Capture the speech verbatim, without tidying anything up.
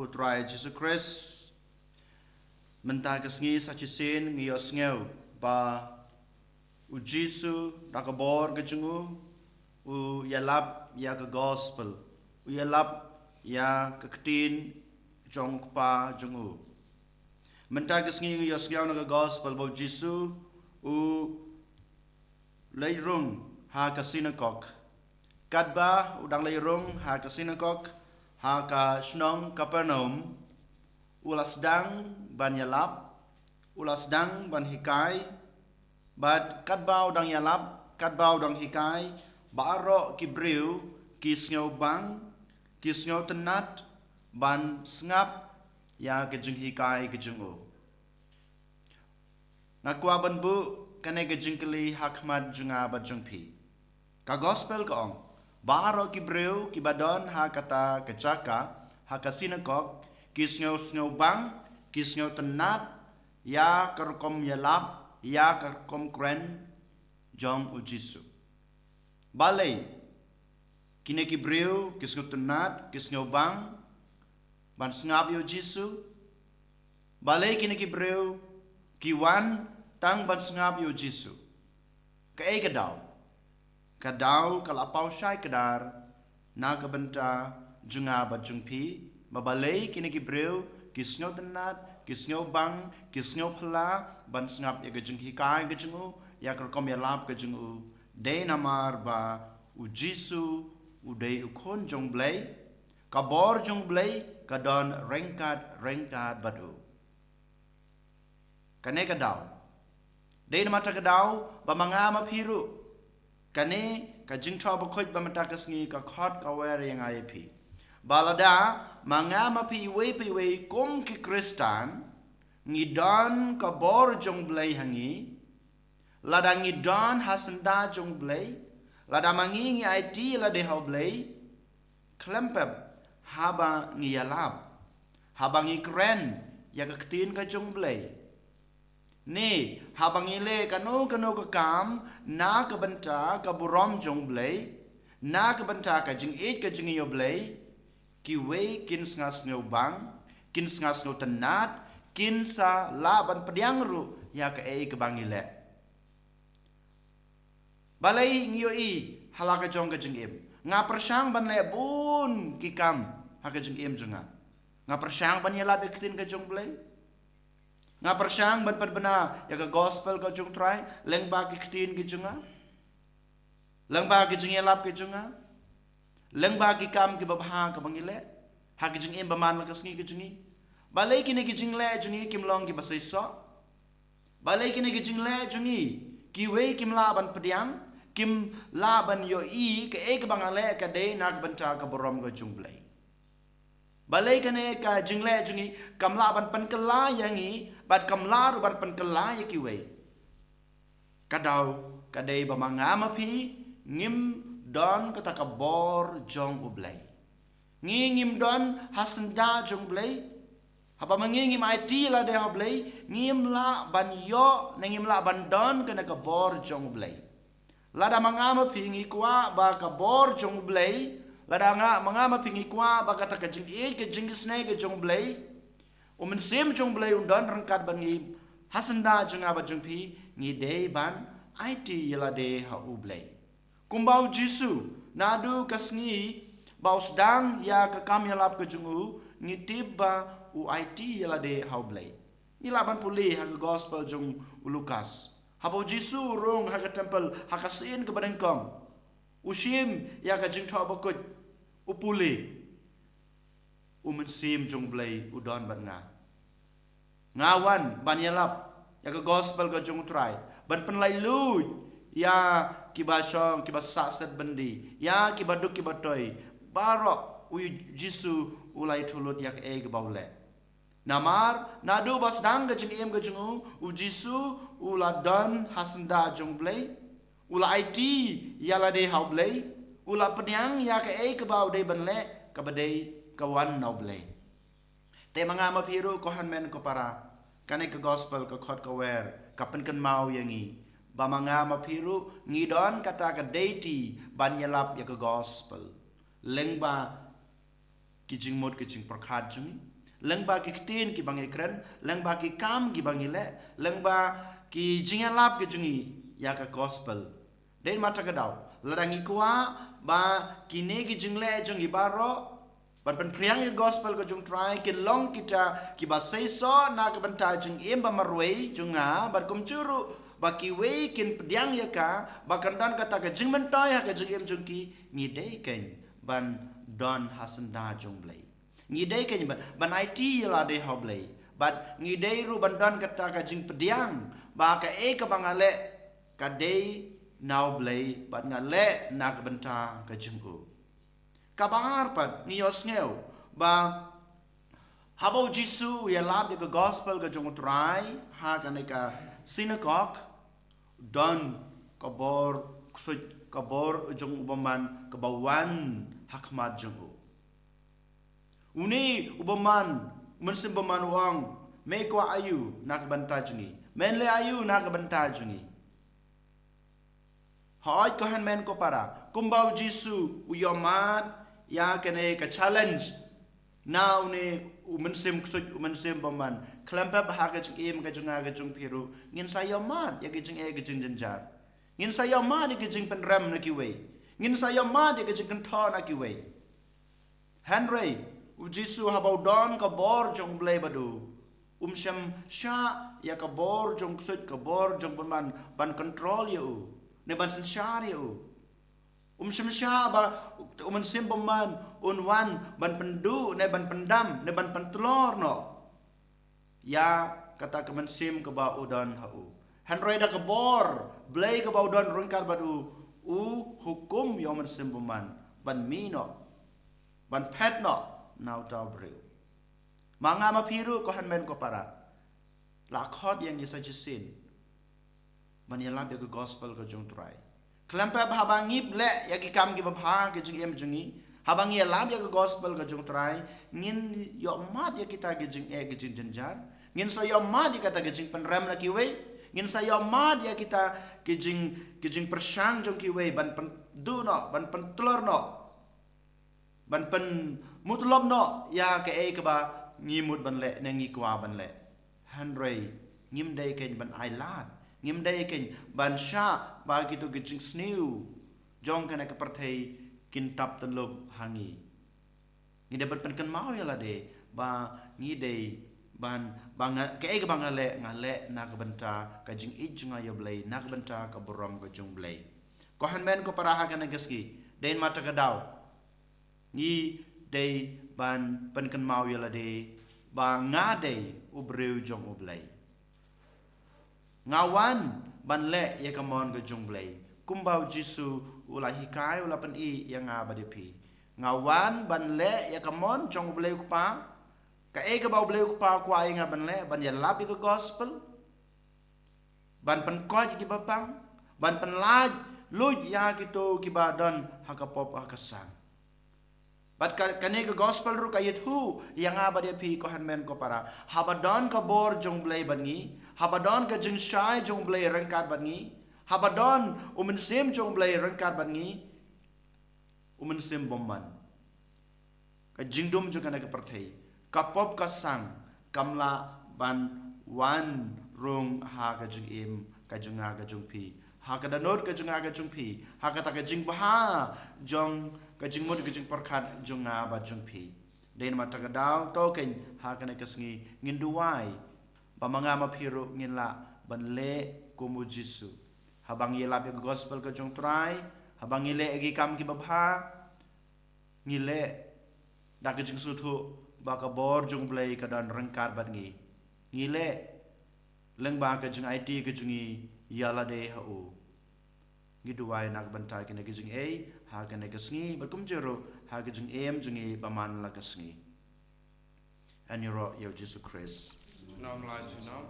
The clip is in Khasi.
U Trai Jisu Khrist. Mynta ka sngi sa shisien ngi ïohsngew ba u Jisu da ka bor ka jong u, u ïalap ïa ka gospel, u ïalap ïa ka ktien jong u Kpa jong u. Mynta ka sngi ngi ïohsngew na ka gospel ba u Jisu u leit rung ha ka synagog. Katba u dang leit rung ha ka synagog ha ka shnong Kapernaum, u la sdang ban ïalap, u la sdang ban hikai, bad katba u dang ïalap, katba u dang hikai, baroh ki briew ki sngewbang, ki sngewtynnat ban sngap ïa ka jinghikai ka jong u. Nga kwah ban buh kane ka jingkylli ha khmat jong nga bad jong phi. Ka gospel ka ong, baroh ki briew kiba don ha kata ka jaka, ha ka synagog, ki sngew sngewbang, ki sngewtynnat ïa ka rukom ïalap, ïa ka rukom kren jong u Jisu. Balei kine ki briew ki sngewtynnat, ki sngewbang ban sngap ïa u Jisu? Balei kine ki briew ki wan tang ban sngap ïa u Jisu? Kaei ka daw? Ka daw ka la paw shai kdar na ka bynta jong nga bad jong phi, ba balei kine ki briew ki sngewtynnat, ki sngewbang, ki sngewphylla ban sngap ïa ka jinghikai ka jong u, ïa ka rukom ïalap ka jong u. Dei namar ba u Jisu u dei u Khun jong u Blei, ka bor jong u Blei ka don ryngkat ryngkat bad u. Kane ka daw. Dei namar kata ka daw ba ma nga ma phi ruh, kane ka jingthoh bakhuid ba mynta ka sngi ka khot ka wer ïa nga ïa phi, ba lada ma nga ma phi iwei pa iwei kum ki Khristan ngi don ka bor jong u Blei ha ngi, lada ngi don ha syndah jong u Blei, lada ma ngi ngi aiti ïalade ha u Blei, khlem pep haba ngi ïalap, haba ngi kren ïa ka ktien ka jong u Blei, ne haba ngi leh kano kano ka kam na ka bynta ka burom jong u Blei, na ka bynta ka jingïeit ka jong ngi ïa u Blei, kiwei kin sa sngewbang, kin sa sngewtynnat, kin sa lah ban pdiang ruh ïa kaei kaba ngi leh. Balei ngi ïohi ha la ka jong ka jingim? Nga pyrshang ban leh bun ki kam ha ka jingim jong nga. Nga pyrshang ban ïalap ïa ka ktien ka jong u Blei. Nga pyrshang ban pynbna ïa ka gospel ka jong u Trai lyngba ki ktien ki jong nga, lyngba ki jingïalap ki jong nga, lyngba ki kam kiba bha kaba ngi leh ha ka jingim ba man la ka sngi ka jong ngi. Balei kine ki jingleh jong ngi kim long kiba seisoh? Balei kine ki jingleh jong ngi kiwei kim lah ban pdiang, kim lah ban ïohi kaei kaba nga leh ka dei na ka bynta ka burom ka jong u Blei? Balei kane ka jingleh jong ngi kam lah ban pynkylla ïa ngi, bad kam lah ruh ban pynkylla ïa kiwei? Ka daw ka dei ba ma nga ma phi ngim don kata ka bor jong u Blei. Ngi ngim don ha syndah jong u Blei. Haba ma ngi ngim aiti ïalade ha u Blei, ngim lah ban ïoh ne ngim lah ban don kane ka bor jong u Blei. Lada ma nga ma phi ngi kwah ba ka bor jong u Blei, lada nga ma nga ma phi ngi kwah ba kata ka jingïeit ka jingisynei ka jong u Blei, u Mynsiem jong u Blei un don ryngkat bad ngi, ha syndah jong nga bad jong phi, ngi dei ban aiti ïalade ha u Blei. Kumba u Jisu, naduh ka sngi ba u sdang ïa ka kam ïalap ka jong u, ngi tip ba u aiti ïalade ha u Blei. Ngi lah ban pule ha ka gospel jong u Lukas. Haba u Jisu u rung ha ka templ ha ka sien kaba nyngkong, u shim ïa ka jingthoh bakhuid, u pule. U Mynsiem jong u Blei u don bad nga. Nga wan ban ïalap ïa ka gospel ka jong u Trai, ban pynlait luid ïa kiba shong, kiba sah set byndi, ïa kiba duk kiba toi. Baroh u Jisu u la ïathuh lut ïa kaei kaba u leh. Namar naduh ba sdang ka jingim ka jong u, u Jisu u la don ha syndah jong u Blei, u la aiti ïalade ha u Blei, u la pdiang ïa kaei kaba u dei ban leh, kaba dei ka wan na u Blei. Te ma nga ma phi ruh ko hynmen ko para, kane ka gospel ka khot ka wer ka pynkynmaw ïa ngi ba ma nga ma phi ruh ngi don kata ka deiti ban ïalap ïa ka gospel lyngba ki jingmut ki jingpyrkhat jong ngi, lyngba ki ktien kiba ngi kren, lyngba ki kam kiba ngi leh, lyngba ki jingïalap ki jong ngi ïa ka gospel. Dei namar kata ka daw, lada ngi kwah ba kine ki jingleh jong ngi baroh ban pynphriang ïa ka gospel ka jong U Trai kin long kita kiba seisoh na ka bynta jingim ba marwei jong nga, bad kumjuh ruh ba kiwei kin pdiang ïa ka, ba kan don kata ka jingmyntoi ha ka jingim jong ki, ngi dei kein ban don ha syndah jong U Blei. Ngi dei kein ban, ban aiti ïa lade ha U Blei. Bad ngi dei ruh ban don kata ka jingpdiang ba kaei kaba nga leh ka dei na U Blei bad nga leh na ka bynta ka jong u. Kaba ar pat, ngi ïohsngew ba haba U Jisu u ïalap ïa ka gospel ka jong U Trai ha kane ka synagog, don ka bor ksuid, ka bor jong u bymman kaba wan ha khmat jong u. Une u bymman, u mynsiem bymman u ong, "Me kwah aïu na ka bynta jong ngi? Men leh aïu na ka bynta jong ngi?" Hooid ko hynmen ko para, kumba U Jisu u ïohmad ïa kane ka challenge na une u mynsiem ksuid, u mynsiem bymman, khlem pep ha ka jingim ka jong nga ka jong phi ruh, ngin sa ïohmad ïa ka jingeh ka jingjynjar. Ngin sa ïohmad ïa ka jingpynrem na kiwei. Ngin sa ïohmad ïa ka jingkynthoh na kiwei. Hynrei U Jisu haba u don ka bor jong U Blei bad u, um shym shah ïa ka bor jong ksuid, ka bor jong bymman ban control ïa u, ne ban synshar ïa u. Um shym shah ba u mynsiem bymman un wan ban pynduh, ne ban pyndam, ne ban pyntlor noh ïa kata ka mynsiem kaba u don ha u. Hynrei da ka bor Blei kaba u don ryngkat bad u, u hukum ïa u mynsiem bymman ban mih noh, ban phet noh na uta u briew. Ma nga ma phi ruh ko hynmen ko para, la khot ïa ngi sa shisien ban ïalap ïa ka gospel ka jong U Trai. Khlem pep haba ngi leh ïa ki kam kiba bha ha ka jingim jong ngi, haba ngi ïalap ïa ka gospel ka jong U Trai, ngin ïohmad ïa kita ki jingeh ki jingjynjar. Ngin sa ïohmad ïa kata ki jingpynrem na kiwei. Ngin sa ïohmad ïa kita ki jing, ki jingpyrshang jong kiwei ban pynduh noh, ban pyntlor noh, ban pynmutlop noh ïa kaei kaba ngi mut ban leh ne ngi kwah ban leh. Hynrei ngim dei kein ban ailad, ngim dei kein ban shah ba kito ki jingsniew jong kane ka pyrthei kin tap tyllup ha ngi. Ngi dei ban pynkynmaw ïa lade ba ngi dei ban, ba nga, kaei kaba nga leh, nga leh na ka bynta ka jingïeit jong nga ïa U Blei, na ka bynta ka burom ka jong U Blei. Ko hynmen ko para, ha kane ka sngi, dei namar kata ka daw ngi dei ban pynkynmaw ïa lade ba nga dei u briew jong U Blei. Nga wan ban leh ïa ka mon ka jong U Blei. Kumba U Jisu u la hikai, u la pyni ïa nga bad ïa phi. Nga wan ban leh ïa ka mon jong U Blei U Kpa. Kaei kaba U Blei U Kpa u kwah ïa nga ban leh, ban ïalap ïa ka gospel, ban pynkoit ïa kiba pang, ban pynlait luid ïa kito kiba don ha ka pop ha ka sang. Bad ka, kane ka gospel ruh ka ïathuh ïa nga bad ïa phi, ko hynmen ko para, haba don ka bor jong U Blei bad ngi, haba don ka jingshai jong U Blei ryngkat bad ngi, haba don u mynsiem jong U Blei ryngkat bad ngi, u mynsiem bymman, ka jingdum jong kane ka pyrthei, ka pop ka sang, kam lah ban wan rung ha ka jingim ka jong nga ka jong phi, ha ka dohnud ka jong nga ka jong phi, ha kata ka jingbha jong ka jingmut ka jingpyrkhat jong nga bad jong phi. Dei namar kata ka daw, to kein, ha kane ka sngi ngin duwai ba ma nga ma phi ruh ngin lah ban leh kum U Jisu. Haba ngi ïalap ïa ka gospel ka jong U Trai, haba ngi leh ïa ki kam kiba bha, ngi leh da ka jingsngewthuh ba ka bor jong U Blei ka don ryngkat bad ngi. Ngi leh lyngba ka jingaiti ka jong ngi ïa lade ha u. Ngi duwai na ka bynta kine ki jingeh ha kane ka sngi, bad kumjuh ruh ha ka jingim jong ngi ba man la ka sngi. Ïaroh ïa U Jisu Khrist. Junom la junom.